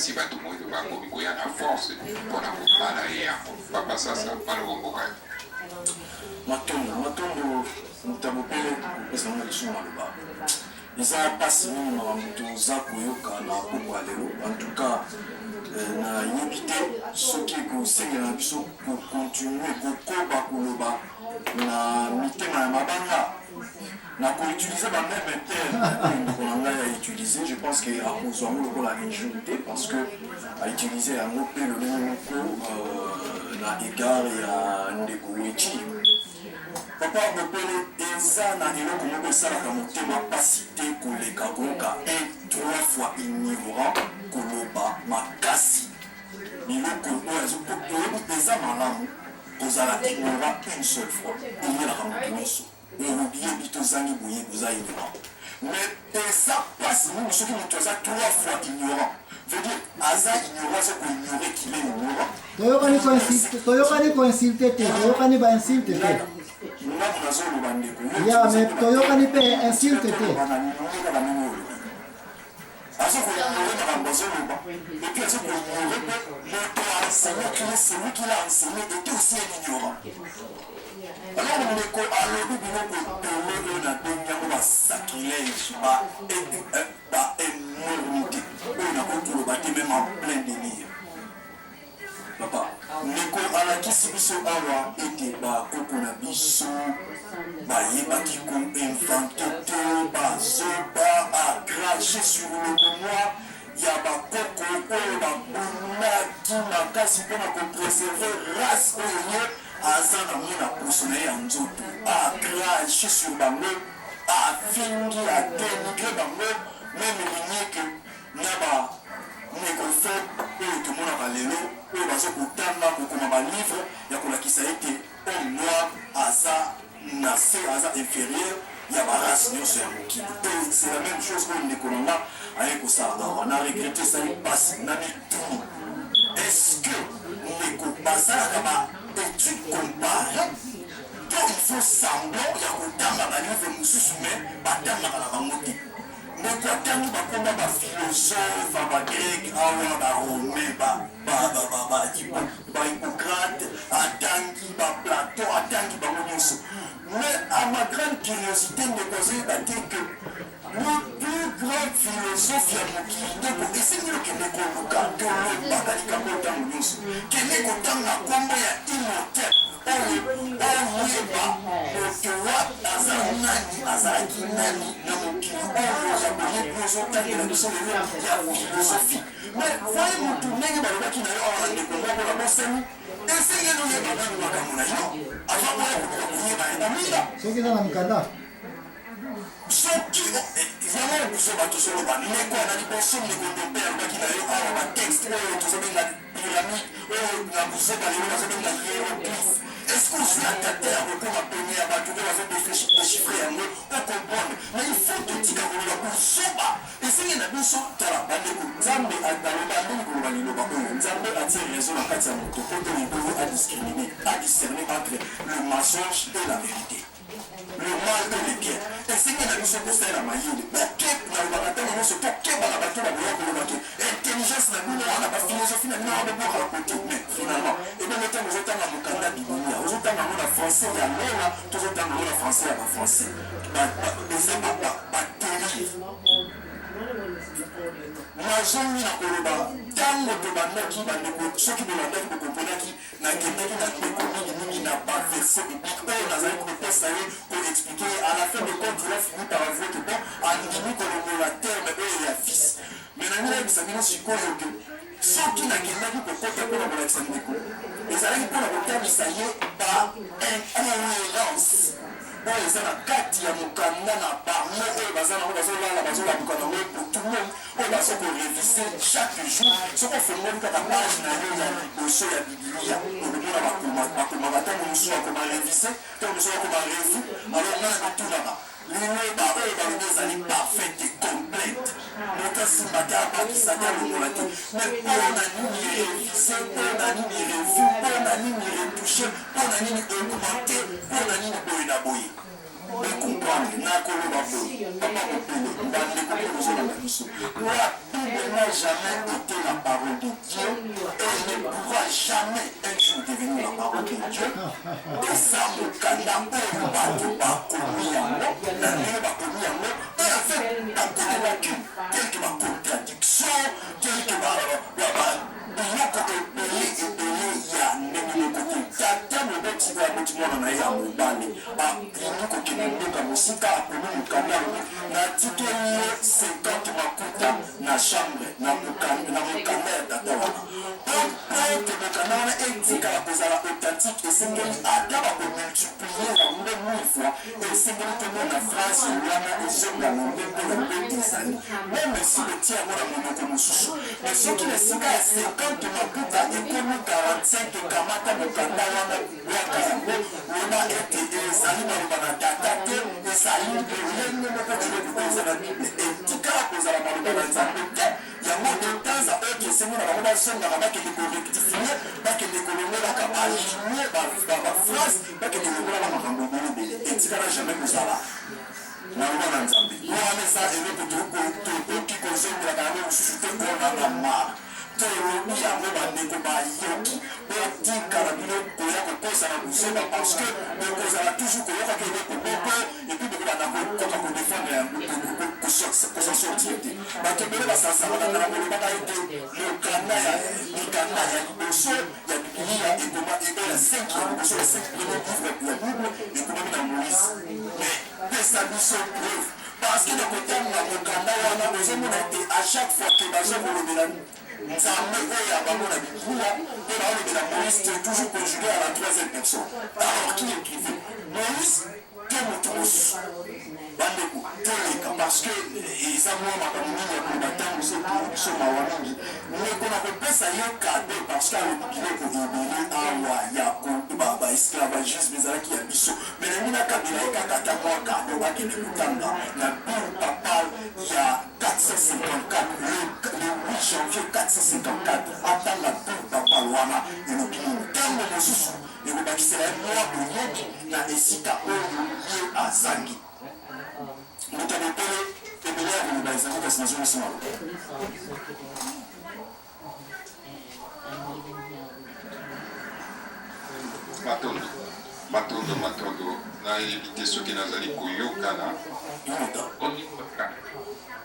Kasi bato moindo bakomi koya na force mpo na kobala ye yango. Papa Sasa, maloba mboka yo. Matondo, matondo moto ya bopele kopesa nga lisusu maloba. Eza pasi mingi makambo toza koyoka na pokwa ya lelo. En tout cas, nayebi te soki ekosengela na biso ko continuer kokoba koloba na mitema ya mabanga na ko utiliser ba meme terme oyo ndeko na ngai a utiliser. Je pense que akozwa yango lokola injure te parce que a utiliser yango mpe lolenge moko na égard ya ndeko Wechi. Papa Bopele, eza na eloko moko esalaka motema pasi te koleka koyoka un trois fois ignorant koloba makasi biloko oyo azo oyebi eza malamu kozala ignorant une seule fois eyelaka moto nyonso oyebi tozangi boyebi oza ignorant mais eza pasi mingi soki moto aza trois fois ignorant, veut dire aza ignorant, aza koignore qu'il est ignorant. Toyokani koinsulte, toyokani koinsulte te, toyokani ba insulte te. Ngamu nazoloba ndeko. Ya mais toyokani mpe insulte te. Aza koignore makambo azoloba et puis aza koignore mpe moto a enseigné qu'il est celui qui l'a enseigné était aussi un ignorant. Alors ndeko alobi biloko ebele oyo nabengi yango ba sacrilège, ba énormité oyo nakoki koloba te même en plein délire. Papa ndeko alakisi biso awa ete bakoko na biso bayebaki koinventer te, bazoba acrache sur le mémoire ya bakoko oyo babundaki makasi mpona kopréserver race oyo ye aza nango na poso na ye ya nzoto. Acrache sur bango, afingi, adénigre bango, même linieke na ba négrophobes oyo tomonaka lelo oyo baza kotanga kokoma balivre ya kolakisa ete homme noir aza na se, aza inférieur ya barace nyonso ya mokili. Et c'est la même chose oyo ndeko na nga aye kosala awa. Na regrete, esali mpasi na mituni: est-ce que ndeko basalaka ba étude comparée to il faut semblant ya kotanga balivre mosusu mais batangaka na bango te? Ndeko atangi bakoma baphilosophe, bagrec awa, baromain, bahippocrate, atangi baplaton, atangi bango nyonso, mais à ma grande curiosité, ndeko azoyeba te que le plus grand philosophe ya mokili, ndeko, esengeli okende koluka, tolobaka likambo ntango nyonso, kende kotanga nkombo ya Imhotep oyo oyeba moto wapi aza nani, azalaki nani na mokili oyo ya boyebi ozotangela biso lelo ya philosophie. Mais voye motu ndenge balobaki na yo awa na ndeko moko na bosani, esengeli oyeba nanu makambo na yo avant oya koluka koyeba ya baminga. Soki eza na mokanda. Soki yango biso bato tozoloba, ndeko na liboso, ndeko Ndombe alobaki na yo awa batexte oyo tozobenga pyramide, oyo na buzoba lelo bazobenga hiéroglyphe. Est ce que ozwi ata te ya kokoma pene ya bato oyo bazodéchiffre yango, ocomprendre? Mais il faut totika koloba buzoba. Esengi na biso, tala bandeko, Nzambe aloba ndenge koloba liloba oyo Nzambe atie raison na kati ya moto po to oyo adiscrimine, adiscerne entre le mensonge et la vérité, le mal et le bien. Esengi na biso kosalela mayele. Boke nalobaka ntango nyonso, tokeba na bato bakoya koloba ke intelligence na bino wana, baphilosophie na bino wana, bobwaka kote. Mais finalement, ebongo ntango ozotanga mokanda Bibilia, ozotanga yango na français ya lola, tozotanga yango na français ya bafrançais eza batelire. Nazongi na koloba, ntango tobandaki, bandeko, soki bolandaki, bokomponaki, nakendaki na ndeko mingimingi na baverset biblique oyo nazali kopesa ye, koexpliquer ye. À la fin de compte, il a fini par avouer que bon, andimi kolongola terme oyo ya fils. Mais nangi nayebisa bino sikoyo ke soki nakendaki kokota mpona kolakisa ndeko, ezalaki mpona kotalisa ye ba incohérence oyo eza na kati ya mokanda na bango oyo baza nango, bazolala, bazolamuka nango butu moi, oyo baza koréviser chaque jour. Soki ofongoli kaka page na yo ya liboso ya Bibilia, okomona bakomaka ntango mosusu bakoma révisé, ntango mosusu bakoma revu. Alors nga na mitunaka, liloba oyo balobi ezali parfaite et complète, moto asimba te, abakisa te, alongola te, mais mpo na nini révisé, mpo na nini revu, mpo na nini retouché, mpo na nini augmenté, mpo na nini boye na boye? Bocomprendre nakoloba boye, papa Mopele, bandeko mpe bozolanda biso, la Bible n'a jamais été la parole. parole de Dieu et ne pourra jamais un jour devenir la parole de Dieu. Eza mokanda oyo bato bakomi yango na ndenge bakomi yango et avec beaucoup de lacunes, telles que ba contradictions, telles que ba biloko ebele ebele ya ndenge moko te. Tata moboti oyo aboti mwana na ye ya mobali alingi kokende mboka mosika, akomi mokanda, alobi natikeli ye 50 makuta na chambre na mokanda ya tata wana. Po ete mokanda wana etikala kozala authentique, esengeli ata bako multiplier yango mille fois, esengeli tomona phrase wana ezonga na ndenge yango ezali, meme si botie yango na monoko mosusu. Mais soki na esika ya 50 makuta ekomi 45, kamata mokanda wana, bwaka yango, loba ete ezali maloba na tata te, ezali lolenge moko eloko te eza na Bible, etikala kozala maloba na Nzambe te. Yango totanza oyo esengi na bango bazongaka, bakende ko rectifier, bakende kolongolaka ba ligne, ba phrase, bakende kolongolaka makambo ebele ebele. Etikala jamais kozala maloba na Nzambe. Wana eza eloko tokoki kozongelaka yango mosusu te. On en a marre. Tolobi yango, bandeko bayoki, botikala bino koya kokosa na buzoba, parce que bokozala toujours koyokaka eloko moko et puis bokobanda kokoka ko défendre yango, kosa sortir te. Bato ebele basasalaka na kolobaka ete mokanda ya mikanda ya liboso ya Bibilia ekoma ebe ya 5 ya liboso, ya 5 premier livre ya Bible ekomami na Moïse. Mais pesa biso preuve, parce que na kotanga mokanda wana, ozomona ete à chaque fois ke baza kolobela Nzambe oyo ya bango na Biblia mpe baolobela Moïse, c'est toujours conjugué à la troisième personne. Alors qui écrivait, Moïse to moto mosusu? Bandeko, toleka, parce que eza mwa makambo mingi ya koloba. Ntango mosusu epungi biso, mawa mingi. Ndeko, na kopesa ye cadeau, parce que alobi biloko ebele awa ya baesclavagisme ezalaki ya biso, mais nangi nakabela ye kaka ata mwa cadeau, akende kotanga na bulle papale ya 454, le 8 janvier 454. Atanga bulle papale wana elobi nini. Ntango mosusu ekobakisela ye mwa boyebi na esika oyo ye azangi. Moto ya bopele, ebele ya koloba ezali, kasi nazongisi maloba. Matondo, matondo, matondo. Nayebi te soki nazali koyokana.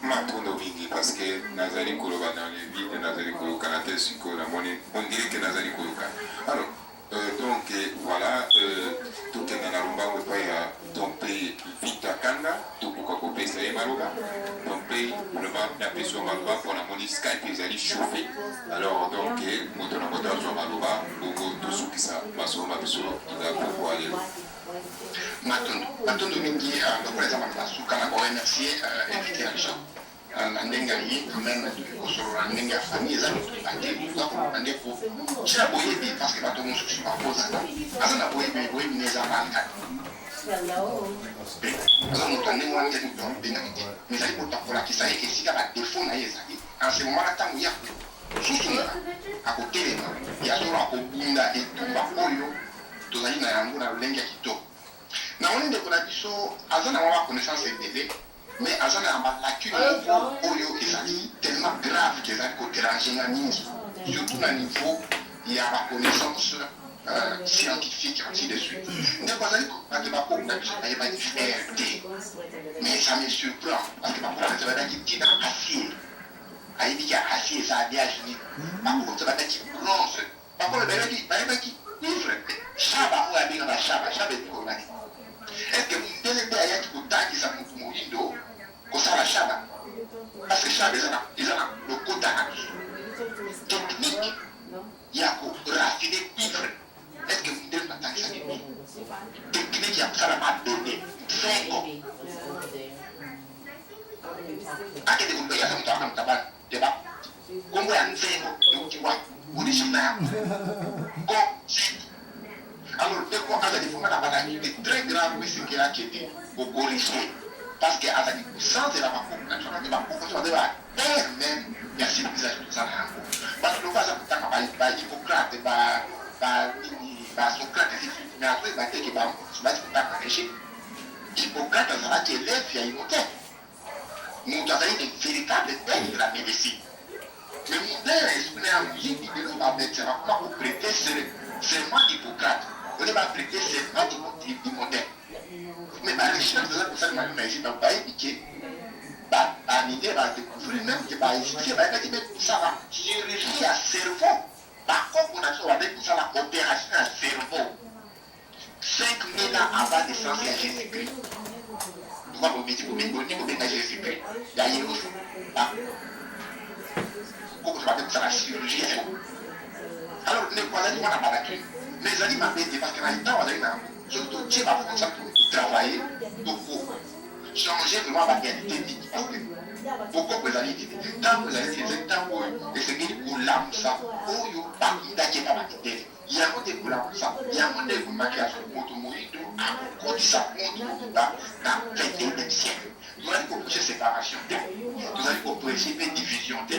Matondo mingi, parce que nazali koloba na levi te, nazali koyokana te. Sikoyo namoni, on dirait que nazali koyokana. Alors donc voilà, tokenda na lombango epai ya Tompe Vita Kanda, tokoka kopesa ye maloba. Tompe, vraiment napesi yo maloba mpo namoni Skype ezali chauffe. Alors donc moto na moto azwa maloba, bongo tosukisa masolo na biso na pokwa lelo. Matondo, matondo mingi. Lokola eza maloba suka, na koremercier invité ya biso na ndenge aye quand même kosolola na ndenge ya famille. Eza lotoba te, oza koluka nde kotia boyebi, parce que bato mosusu bakozala aza na boyebi, boyebi ne eza malka. Aza moto ya ndenge wana te, moto abengaki te, mais ezali moto akolakisa ye esika badéfauts na ye ezali. En ce moment na ntango ya kosusumuka, akotelema ya solo, akobunda etumba oyo tozali na yango na lolenge ya kitoko. Namoni ndeko na biso aza na mwa baconnaissance ebele, mais aza na balacune moko oyo ezali tellement grave ke ezali kodéranger nga mingi, surtout na niveau ya baconnaissance scientifique, ainsi de suite. Ndeko azali kobaki bakoko na biso bayebaki fer te, mais ça me surprend, parce que bakoko na biso bayebaki ntina acier, ayebi ke acier eza alliage nini. Bakoko biso bayebaki bronze, bakolo bayebaki cuivre, shaba oyo abengaka shaba. Shaba ebikolaki. Est ce que mundele nde ayaki kotangisa motu moyindo kosala shaba? Parce que shaba eza na lokota na biso, technique ya koraffiner cuivre. Est ce que mundele batangisaki biso technique ya kosala mabende, nzengo? Akende koloba aza moto aka moto abana teba kombo ya nzengo euti wapi, origine na yango ko. Alors ndeko azali vraiment na balacune très grave oyo esengeli akende kocorriger, parce que azali kosanzela bakoko na biso, kake bakoko so bazali bapère même ya civilisation toza na yango. Bato loko aza kotanga baHippocrate, banini, baSocrate, mais azoyeba te ke bango bati kotanga na Egypte. Hippocrate azalaki élève ya Imhotep, moto azali le véritable père de la médecine, mais mondele esprit. Bamédecin bakoma koprêter serment d'Hippocrate au lieu baprêter serment d'Imhotep. Mais barecherche eza kosalema lelo na Egypte, bayebi ke bamindele badécouvrir même ke baégyptien bayebaki mpe kosala chirurgie ya cerveau. Bakoko na biso babeki kosala opération ya cerveau 5000 ans avant naissance ya Jésus Christ. Pourquoi bomiti boni kobenga Jésus Christ ya Yerusu? Bakoko babe kosala chirurgie ya cerveau. Alors ndeko azali mwana balaki, mais ezali mabe te, parce que na ntango azali na yango, soki totie bafonsa, totravaille, toko changer vraiment baréalité mingi, parce que bokoko ezali nini? Ntango ezali nini? Ezali ntango oyo esengeli kolamusa oyo bakundaki epa bakitele. Yango nde kolamusa, yango nde ekomaki ya moto moyindo akokotisa monde mobimba na 21e siècle. Tozali koprêche séparation te, tozali koprêche mpe division te.